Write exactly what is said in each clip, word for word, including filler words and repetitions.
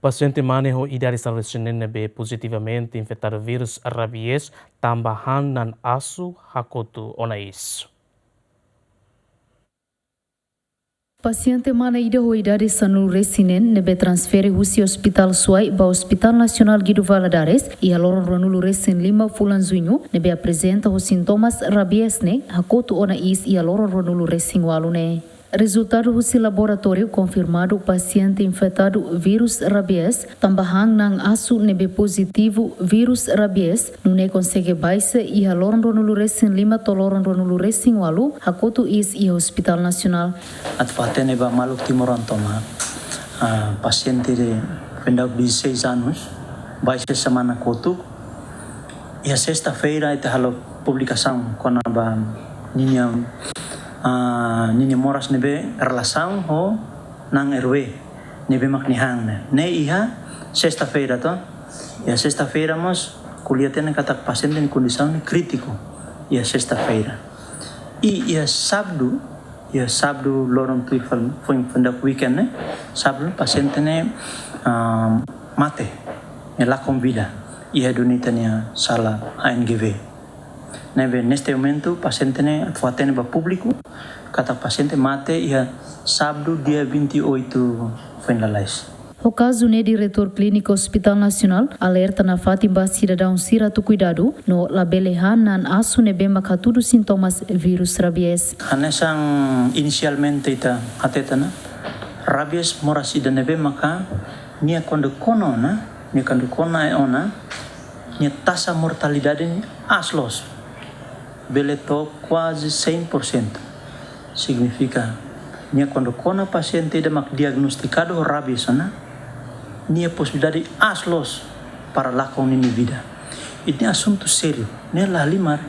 Pasiente mane ho idade sanulu-resin-neen ne'ebé pozitivamente infetadu vírus rabies tamba han na'an asu hakotu ona iis. Pasiente mane ida ho idade sanulu-resin-neen ne'ebé transfere husi Hospital Suai ba Hospital Nasionál Guido Valadares iha loron ruanulu-resin-lima fulan Juñu ne'ebé aprezenta ho sintomas rabies ne'e hakotu ona iis iha loron ruanulu-resin-ualu ne'e. Rezultadu husi laboratóriu konfirmadu pasiente infetadu vírus rabies tamba han na'an asu ne'ebé pozitivu vírus rabies, nune'e konsege baixa iha loron ruanulu-resin-lima to'o loron ruanulu-resin-ualu hakotu iis iha Hospital Nasionál. Atu fó-hatene ba maluk timoroan tomak, ah, pasiente de foin daudauk dezasseis anos, baixa semana kotuk, iha sesta-feira ita halo publikasaun kona-ba ninia, ah, ninia moras ne'ebé relasaun ho na'an R W ne'ebé mak nia han ne'e. Ne'e iha sesta-feira to. Iha sesta-feira mós ko'alia tiha ona katak pasiente nia kondisaun ne'e krítiku. Iha sesta-feira. I iha sábadu, iha sábadu loron tuir fali, foin, foin daudauk weekend ne'e, sábadu pasiente ne'e, ah, mate, ne'e lakon vida iha duni ita-nia sala A N G V. Ne'ebé neste momentu pasiente ne'e atu fó-hatene ba públiku katak pasiente mate iha sábadu dia vinte e oito foin lalais. Ho kazu ne'e Diretór Klíniku Hospital Nasionál alerta nafatin ba sidadaun sira atu kuidadu no labele han na'an asu ne'ebé mak hatudu sintomas vírus rabies. Hanesan inisialmente ita hateten ona, rabies moras ida ne'ebé maka nia kuandu kona ona, nia kuandu kona ona, nia taxa mortalidade ne'e aas loos. Bele to'o kuaze cem por cento. Signifika, nia kuandu kona pasiente ida mak diagnostikadu ho rabies ona, nia posibilidade aas loos para lakon ninia vida. Ida-ne'e asuntu sériu, ne'e la halimar.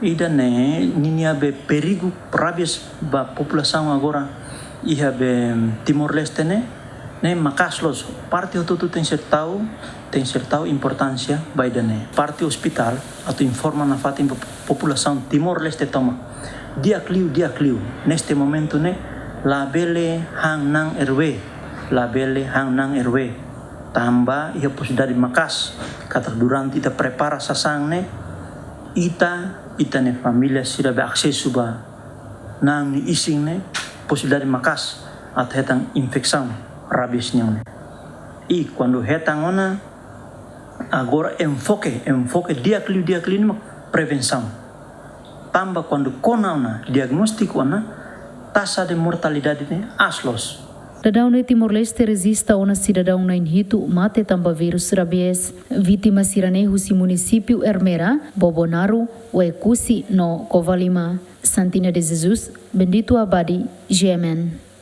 Ida-ne'e ninia be perigu rabies ba populasaun agora iha be Timor-Leste ne'e, ne'e maka'as loos. Parte hotu-hotu tenke ser tau, tenke ser tau importánsia ba ida-ne'e. Parte ospitál atu informa nafatin ba populasaun Timor-Leste tomak. Di'ak liu, di'ak liu. Neste momentu ne'e labele han na'an R W, labele han na'an R W. Tanba iha posibilidade maka'as katak durante ita prepara sasán ne'e, ita, ita-nia família sira be asesu ba na'an nia isin ne'e, posibilidade maka'as atu hetan infesaun rabies nian ne'e. I kuandu hetan ona, agora enfoke, enfoke di'ak liu, di'ak liu ne'e mak prevensaun. Tanba kuandu kona ona, diagnóstiku ona, taxa de mortalidade ne'e aas loos. Daudaun ne'e Timor-Leste rejista ona sidadaun na'in-hitu mate tanba vírus rabies. Vítima sira-ne'e husi munisípiu Ermera, Bobonaro, Oekusi no Covalima. Santina de Jesus, Bendito Abadi, G M N.